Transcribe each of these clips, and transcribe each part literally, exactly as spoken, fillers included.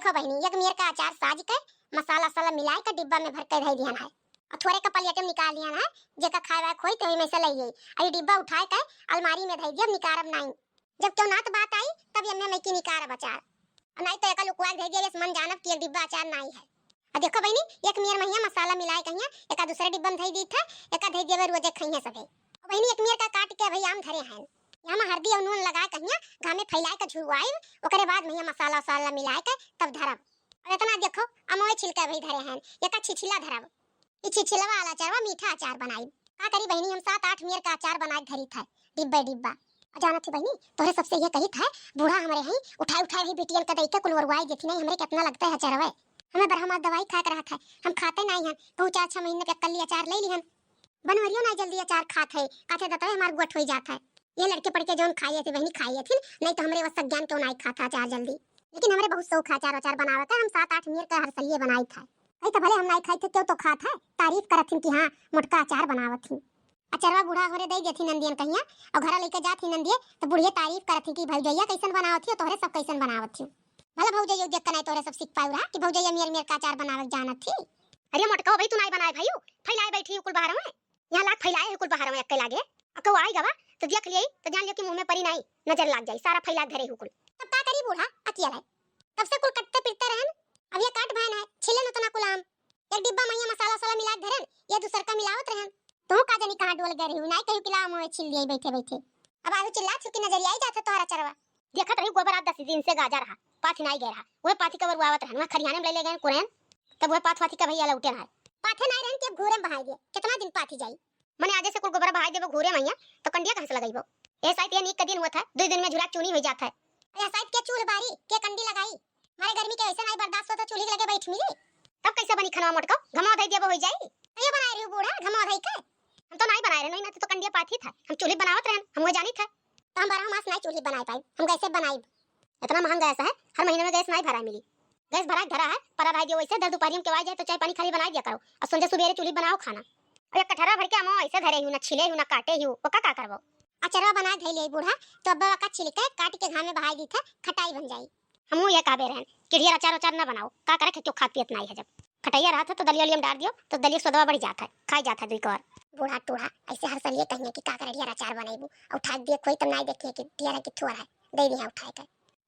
देखो बहिनी, एक मेर का अचार साज के, मसाला वसाला मिलाए के डिब्बा में भर के धइ दिहन है। और थोरे का पलेट में निकाल लिहन है, जेका खाए वाए होई तो ओही में से लइ आई। और ये डिब्बा उठाए के अलमारी में धइ दिया, निकारब नाई। जब केहू नात बात आई, तब एम्मे मइकी निकारब अचार। और नाई तो एका लुकवा के धइ दिया, बस मन जानब कि एक डिब्बा अचार नाई है। और देखो बहिनी, एक मेर महिया मसाला मिलाए कहिया, एका दूसरे डिब्बा में धइ दीत है, एका धइ दिया रोजे खइहे सभे। और बहिनी, एक मेर का काट के भाई आम धरे हैं, यहाँ में हरदी और नून लगाए कहिया, घामे फैलाए के झुरवाइब, ओकरे बाद महिया मसाला वसाला मिलाए के तब धरब। और इतना देखो, अमवे छिलका भाई धरे हैं, एका छिछिला धरब। ई छिछिलवा वाला अचारवा मीठा अचार बनाई। का करी बहिनी, हम सात आठ मेर का अचार बनाए धरी था, डिब्बे डिब्बा। और जानत ही बहिनी, तोहरे सबसे ये कही था, बूढ़ा हमरे हैं, उठाए उठाए भी बिटियन का दई के कुल वरुआई देती नहीं, हमरे कितना लगता है अचारवे। हमें बरहमा दवाई खाए के रहा था, हम खाते नहीं हैं, कहूँ चार छह महीने के कल्ली अचार ले लिहन। बनवरियो नहीं जल्दी अचार खात है, काथे दतवे हमार गोठ होई जात है। ये लड़के पड़ के जौन खाइए थे बहिनी खाइए थे, नहीं तो हमरे वस ज्ञान क्यों नहीं खाता अचार जल्दी। लेकिन हमरे बहुत शौक है अचार अचार बनावे के, हम सात आठ मेर का हर सलिए बनाई था। कही तो भले हम नहीं खाई थे, क्यों तो खात है, तारीफ करत थी कि हाँ मोटका अचार बनावत थी। अचरवा बूढ़ा होरे दे देथी नंदियन कहिया, और घरा लेके जात ही नंदिये, तो बुढ़िया तारीफ करत थी कि भौजैया कैसन बनावत थी, तोहरे सब कैसन बनावत थी। भला भौजैया देख के नहीं तोहरे सब सीख पाऊ रहा कि भौजैया मेर मेर का अचार बनावे के जानत थी। अरे मोटका भाई, तू नहीं बनाए भाई, फैलाए बैठी हूँ कुल बाहर में, यहाँ लाग फैलाए है कुल बाहर में अक्के लागे, अक्के आई गवा तो देख लिये तो जान लियो कि मुँह में परी नहीं, नजर लाग जाई, सारा फैला धरे हूँ कुल। तब का करी बूढ़ा, अकिया लाए, तब से कुल कटते पिटते रहन, अब ये काट भान है, छिले न तो ना कुल आम। एक डिब्बा में ये मसाला वसाला मिला के धरन, ये दूसर का मिलावत रहन। तू का जानी कहाँ डोल गए रही, नाई कहीं पिला मुँह छिल दिए बैठे बैठे। अब आलू चिल्ला चुकी नजरिया आई जात है तोहरा चरवा। देखत रही गोबर आज दस दिन से गाजा रहा, पाथी नाई गए रहा, वह पाथी कबर उआवत रहन, वह खरियाने में ले ले गए कुरेन, तब वह पाथ वाथी का भैया लौटे रहा। पाथे नाई रहन के अब घूरे में बहाई दिए, कितना दिन पाथी जाई। मने आजे से कुल गोबर बहाई देबो घूरे मैया, तो कंडिया कहाँ से लगइबो? ए साइत ये नीक का दिन हुआ था, दो दिन में झुरा चूनी हो जात है। अरे साइत के चूल्ह बारी के कंडी लगाई, मारे गर्मी के ऐसे नाई बर्दाश्त होता, चूल्ही के लगे बैठ मिली। तब कैसे बनी खनवा मोटको? घमवा धई देबो होई जाई। तो ये बनाए रही बूढ़ा, घमवा धई के? हम तो नाई बनाए रहे, नहीं ना तो कंडिया पाथी था, हम चूल्ही बनावत रहन, हम वो जानी था। तो हम बारह मास नाई चूल्ही बनाए पाई, हम गैसे बनाई। इतना महंग गैस है, हर महीने में गैस नाई भरा मिली। गैस भरा के धरा है, परा रह दियो वैसे, दर दोपहरी में केवाई जाए तो चाय पानी खाली बनाई दिया करो, और संझे सुबेरे चूल्ही बनाओ खाना। और एक कटहरा भर के अमवा ऐसे धरे हूँ, ना छिले हूँ, ना काटे हूँ, ओका का करबो? अचरवा बना धई ले बूढ़ा, तो अब ओका छिलके काट के घाम में बहाई दी थे, खटाई बन जाई। हमहू ये कहबे रहन कि ढेर अचार उचार ना बनाओ, का करे, क्यों खात पियत नाई है। जब खटैया रहत है तो दलिया उलिया में डार दियो, तो दलिया स्वादवा बढ़ जात है, खाई जात है दुई कौर। बूढ़ा टूढ़ा ऐसे हर सलिए कहिए कि का करे, ढेर अचार बनैबू, और उठा के देखोई तब नाई देखिए कि ढेर है कि थोर है, दे दिया उठाए के।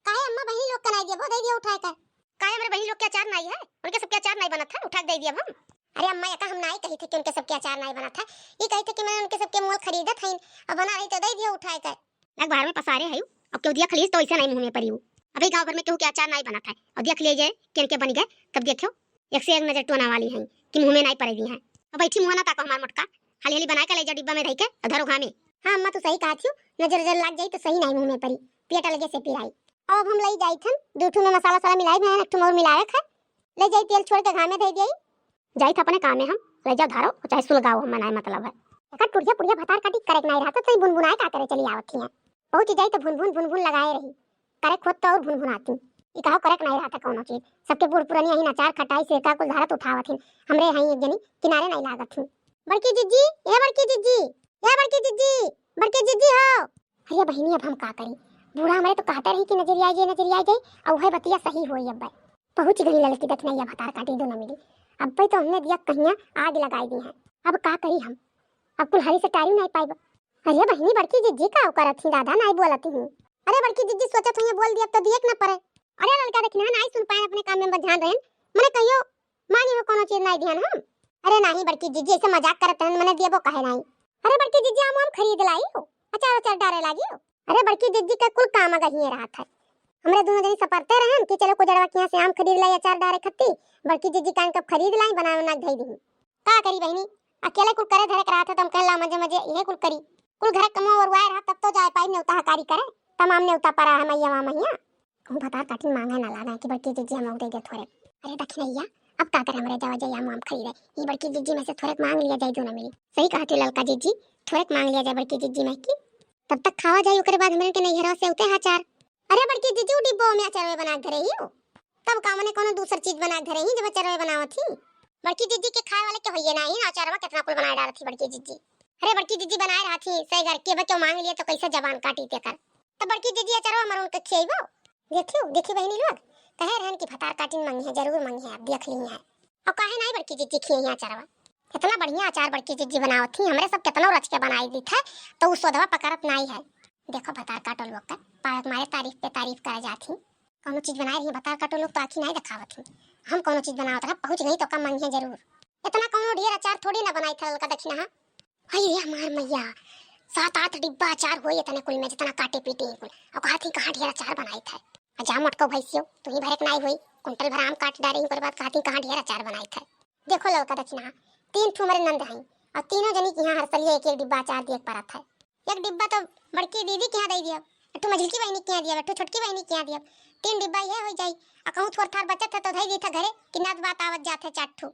काहे अम्मा बहिनी लोग के नाई देबो, दे दिया उठाए के। काहे हमरे बहिनी लोग के अचार नाई है, उनके सबके अचार नाई बनत है, उठा के दे दिया हम। अरे अम्मा, एका हम नाई कही थे कि उनके सबके अचार नाई बनत है, ये कही थे कि मैं उनके सबके मोल खरीदत हईन, अब बना रही तो दे दिया उठाए के। लग बाहर में पसारे है, अब क्यों दिया खलीस तो ऐसे नाई मुँह में परी हूँ। अभी गाँव भर में केहू के अचार नाई बनत है, और देख लिए जाए केन के बन गए, तब देखियो एक से एक नजर टोना वाली है कि मुँह में नाई पड़े दी है। अब बैठी मुँह ना ताको हमार मोटका, हाली हाली बना के ले जा डिब्बा में धई के, और धरो घामे। हाँ अम्मा, तू सही कहा थी, नजर नजर लाग जाई तो सही नाई मुँह में परी, पेट अलगे से पिराई। अब हम लई जाई थन, दू ठू में मसाला वसाला मिलाई भैन, एक ठू और मिलावे खे। ले जाई तेल छोड़ के घामे धई दियाई। जाई थ अपने कामे हम, ले जा धारो, चाहे सुलगाओ, हम मनाए मतलब है। एकर टुढ़िया पुढ़िया भतार काटी करे के नाई रहत, तो ई बुनबुनाए का करे चली आवत हियाँ। पहुँच जाई तो भुन भुन भुन भुन लगाए रही, करे खुद तो और भुन भुन आती। ई कहो करे के नाई रहत कौनो चीज, सबके बूढ़ पुरानी यही अचार खटाई से का कुल धारत उठावत हिन, हमरे हई एक जनी किनारे नाई लागत हिन। बड़की जिज्जी, ए बड़की जिज्जी, ए बड़की जिज्जी, बड़की जिज्जी हो। अरे बहिनी, अब हम का करी? बूढ़ा हमरे तो कहते रही कि नजरिया गई, नजरिया गई, और वह बतिया सही हुई। अब पहुँच गई ललकी दखिनैया भतार काटी दोनों मिली। अब तो हमने दिया कहिया आग लगाई दी है, अब का करी हम? अब कुल हरी से टारी नहीं पाइब। अरे बहिनी, बड़की जिज्जी का करत ही दादा, नहीं बोलत ही। अरे बड़की जिज्जी सोचत हुई बोल दिया तो दिए के ना पड़े। अरे ललका दखिना नहीं सुन पाए, अपने काम में बझान रहन, मने कहियो मानी हो कोनो चीज नहीं दिहन हम। अरे नहीं बड़की जिज्जी, ऐसे मजाक करत रहन, मने दियबो कहे नहीं। अरे बड़की जिज्जी, आम आम खरीद लाई हो, अचार अचार डारे लागी हो। अरे बड़की जिज्जी का कुल काम गहिए रहत है। हमरे दोनों जनी सपरते रहन कि चलो कुजड़वा के यहाँ से आम खरीद लाई अचार डारे खत्ती। बड़की जिज्जी कान कब खरीद लाई, बना बना के धई दी। का करी बहिनी, अकेले कुल करे धरे के रहत है, तो हम कहला मजे मजे यही कुल करी। कुल घर कमो और वायर रहा तब तो जाए पाई नेवता हकारी करे, तमाम नेवता परा है मैया वा मैया। कहूँ भतार काटिन मांगे ना लागे कि बड़की जिज्जी हम दे दे थोरे। अरे दखिनैया, अब का करे, हमरे जावा जाई आम आम खरीदे, ई बड़की जिज्जी में से थोरेक मांग लिया जाई दोनों मिली। सही कहत है ललका जिज्जी, थोरेक मांग लिया जाए बड़की जिज्जी में की। तब तक खावा जाई, ओकरे बाद हमरे के नैहरा से उते अचार। अरे बड़की जिज्जी, उ डिब्बो में अचारवे बना के धरे ही हो। तब का मने कोनो दूसर चीज बना के धरे ही जब अचारवे बनावत ही। बड़की जिज्जी के खाए वाले के होइए ना ही ना, अचारवा कितना कुल बनाए डालत ही बड़की जिज्जी। अरे बड़की जिज्जी बनाए रहत ही, सही घर के बच्चों मांग लिए तो कैसे जबान काटी तेकर। तब बड़की जिज्जी अचारवा मरुन के खियैबो। देखियो, देखी बहिनी लोग, कहे रहन कि भतार काटिन मंगिहैं, जरूर मंगिहैं, अब देख लिहैं। और काहे नाई बड़की जिज्जी खियइहैं अचारवा? इतना बढ़िया अचार बड़की जिज्जी बनावत ही, हमरे सब केतनो रच के बनाई दीत है, तो उ सोदवा पकड़त नाई है। देखो भतार काटो लोग का, पावक मारे तारीफ पे तारीफ करे जात ही। कौनो चीज बनाए रही भतार काटो लोग तो आँखी नाई देखावत ही। हम कौनो चीज बनावत रहा, पहुँच गई तो कम मंगिहैं जरूर। इतना कौनो ढेर अचार थोड़ी ना बनाई था ललका दखिनहा। हई रे हमार मैया, सात आठ डिब्बा अचार होई इतने कुल में, जितना काटे पीटे ही कुल। और कहत ही कहाँ ढेर अचार बनाई था। आ जा मोटको भैंसियो, तू ही भरे के नाई होई, कुंटल भर आम काट डारे ही, ओकर बाद कहत ही कहाँ ढेर अचार बनाई था। देखो ललका दखिनहा, तीन ठो हमरे नंद हैं, और तीनों जनी के यहाँ हर सलिए एक एक डिब्बा अचार दिए के परत है। एक डिब्बा तो बड़की दीदी के यहाँ दे दिया, एक ठो मझिलकी बहिनी के यहाँ दिया, एक ठो छोटकी बहिनी के यहाँ दिया, तीन डिब्बा ये हो जाई। आ कहूँ थोर थार बचत है तो धई दी था घरे कि नात बात आवत जात है चार ठो।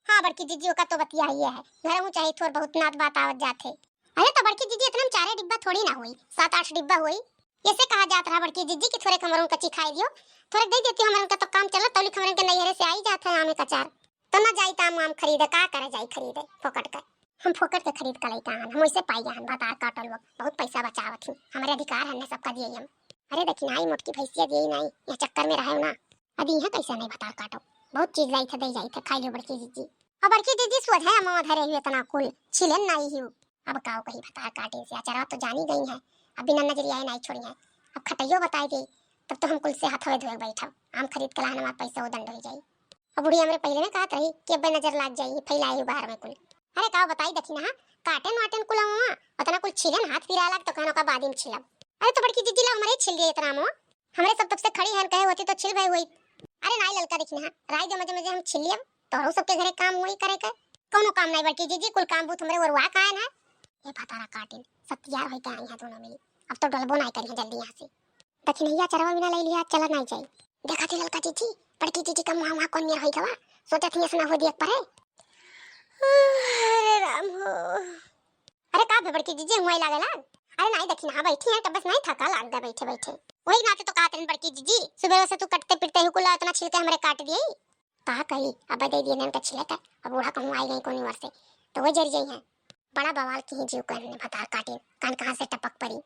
हाँ बड़की जिज्जी, ओका तो बतिया ही है, घर में चाहे थोर बहुत नात बात आवत जात है। अरे तो बड़की जिज्जी, इतना में चारे डिब्बा थोड़ी ना होई, सात आठ डिब्बा होई। ऐसे कहा जात रहा बड़की जिज्जी कि थोरे हमरों कच्ची खाई दियो, थोरे दे देती हमरों का तो काम चलत, तौली हमरों के नैहरे से आई जात है आमे का अचार। तो ना जाई त आम आम खरीदे, का करे जाई खरीदे फोकट के। हम फोकट के खरीद के लइका हन, हम वैसे पाई हन, भतार काटल लोग बहुत पैसा बचावत ही, हमारे अधिकार हन ने सबका दिए हम। अरे देखी नाई मोटकी भैंसिया दिए नाई, यह चक्कर में रहे ना। अब इहे कैसे नहीं भतार काटो, बहुत चीज लाई थे, दे जाई थे, खाई लो बड़की जिज्जी। और बड़की जिज्जी सोझे अमवा धरे हुए तना कुल छिलन नाई हियो। अब काओ कही भतार काटे से अचारवा तो जानी गई है, अब बिना नजरिया नाई छोड़ी है। अब खटैयो बताई दे, तब तो हम कुल से हथवे धोए बैठब, आम खरीद के लाहन हमार पैसा उदंड हो जाई। अब बूढ़ी हमरे पहले में कहत रही कि अब्बे नजर लाग जाई, फैलाई बाहर में कुल। अरे काओ बताई दखिनहा, काटेन वाटेन कुल अमवा, उतना कुल छिलन हाथ पिराए लाग तो कहनो का बाद में छिलब। अरे तो बड़की जिज्जी ला हमरे छिल दिए इतना अमवा, हमरे सब तब से खड़ी हन, कहे होती तो छिल भई हुई। अरे नाई ललका दखिनहा, राई दे मजे मजे हम छिल लियब, तोहरो सबके घरे काम वही करे के, कौनो काम नाई बड़की जिज्जी, कुल काम बूत हमरे ओरवा कायन है। ये भतारा काटिन, सतियार होई के आई है दोनों मिली, अब तो डलबो नाई करी है जल्दी यहाँ से। दखिनहिया चरवा बिना ले लिया चला नाई जाई। देखा थी ललका जिज्जी, बड़की जिज्जी का मुँह वहाँ कौन नियर होई गवा, सोचा थी ऐसा ना हो दिया परे। अरे राम हो। अरे का भे बड़की जिज्जी हुआई लागे लाग? अरे नाई दखिनहा, बैठी है, तब बस नाई थका लाग गया बैठे बैठे। वही नाते तो कहत रहन बड़की जिज्जी, सुबह से तू कटते पिटते ही कुला इतना छिलके हमरे काट दिए। का कही, अब दे दिए नन का छिलके, अब बूढ़ा कहूँ आई गई कोनी ओर से, तो वो जर जाई है। बड़ा बवाल की ही जीव कहने भतार काटे, कान कहाँ से टपक पड़ी।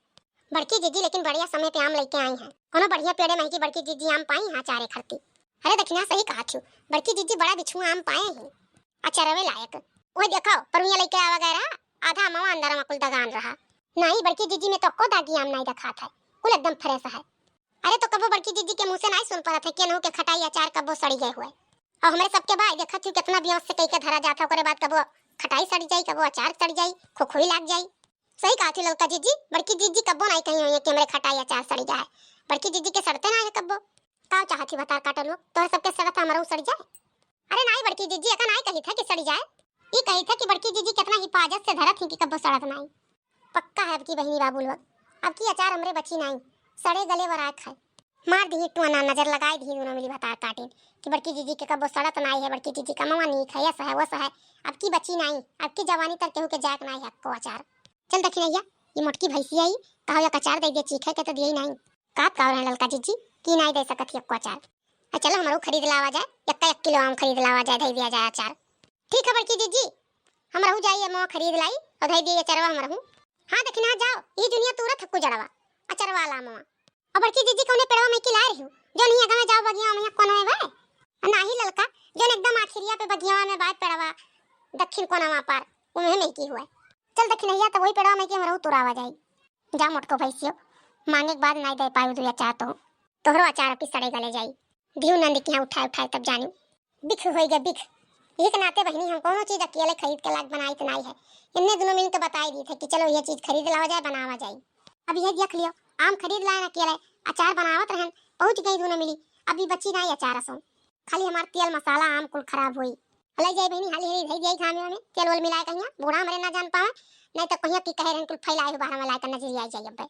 बड़की जिज्जी लेकिन बढ़िया समय पे आम लेके आई हैं, कोनो बढ़िया पेड़े में की बड़की जिज्जी आम पाई हाँ चारे खरती। अरे दखिनहा सही कहा थी, बड़की जिज्जी बड़ा बिछुआ आम पाए ही। अचरवे लायक। ओए देखो, परुइया लइके आवा गए रहा, आधा अमवा अंदर में कुल दगान रहा। नाई, बड़की जिज्जी में तो को दागी आम नाई देखात है, कुल एकदम fresh है। अरे तो कबो बड़की जिज्जी के मुँह से नाई सुन पड़त है, केनहू के खटाई अचार कबो सड़ी गए हुए। और हमरे सबके भाई देखत हूँ कितना बियस से कई के धरा जात है, ओकरे बाद कबो खटाई सड़ जाई, कबो अचार सड़ जाई, खोखोई लाग जाई। सही कहा थी ललका जिज्जी, बड़की जिज्जी कब्बो नाई कही हुई है कि हमरे खटाई अचार सड़ी गया है। बड़की जिज्जी के सड़ते ना है कब्बो। का चाहत ही भतार काटल लोग, तोहरे सबके सड़त हमरो सड़ जाए? अरे नाई बड़की जिज्जी, एका नाई कही था कि सड़ी जाए, ई कही था कि बड़की जिज्जी कितना हिफाजत से धरत ही कि कब्बो सड़त नाई। पक्का है अब की बहिनी बाबू लोग, अब की अचार हमरे बची नाई, सड़े गले वराए खाए। मार दी टुआना, नजर लगाए दी दोनों मिली भतार काटिन कि बड़की जिज्जी के कब्बो सड़त नाई है, बड़की जिज्जी का मवा नीक है, ऐसा है, वैसा है। अब की बची नाई, अब की जवानी तर केहू के जाए के नाई है को अचार। चल दखिनहिया, ये मोटकी भैंसी आई, कहो या अचार दे दिया, चीखे के तो दिए ही नाई। कात का रहे ललका जिज्जी कि नाई दे सकत ही एक्को अचार। आ चलो हमरो खरीद लावा जाए, एक्का एक किलो आम खरीद लावा जाए, धई दिया जाए अचार। ठीक है बड़की जिज्जी, हमरहू जाई अमवा खरीद लाई और धई दिया अचारवा हमरहू। हाँ दखिनहा जाओ, ई जुनिया तूरा थक्कू जड़वा, अचारवा ला अमवा। और बड़की जिज्जी कौने पेड़वा में की ला रही हूँ, जो नहीं अगवा जाओ बगिया में कोन में बा? आ नाही ललका, जो एकदम आखिरिया पे बगिया में बा पेड़वा, दक्षिण कोना वहाँ पर, उन्हें में की हुआ। चल दखिनहिया, तब वही पेड़वा में की हमरहू तुरावा जाई। जा मोटको भैंसियो, मांगे के बाद नाई दे पायु दुई अचार तो। तोहरो अचार अबकी सड़े गले जाई। दिहु नंद के यहाँ उठाए उठाए तब जानी। बिख होई गए बिख। यही के नाते बहिनी हम कोनो चीज अकेले खरीद के लाग बनाई तो नाई है। इन्ने दोनों मिल के बताई दी थे कि चलो ये चीज खरीद लावा जाए, बनावा जाए। अब ये देख लियो, आम खरीद लाए अकेले, अचार बनावत रहन, पहुँच गई दोनों मिली। अभी बची नाई अचार असो। खाली हमार तेल मसाला आम कुल खराब होई। ले जाई बहिनी, हाली हाली धई दिया घामे में, तेल वेल मिलाए कहिया, बूढ़ा हमरे ना जान पावे, नहीं तो कहिया की कहे रहन कुल फैलाए हो बाहर में लाए कर नजरिया जाई अब्बे।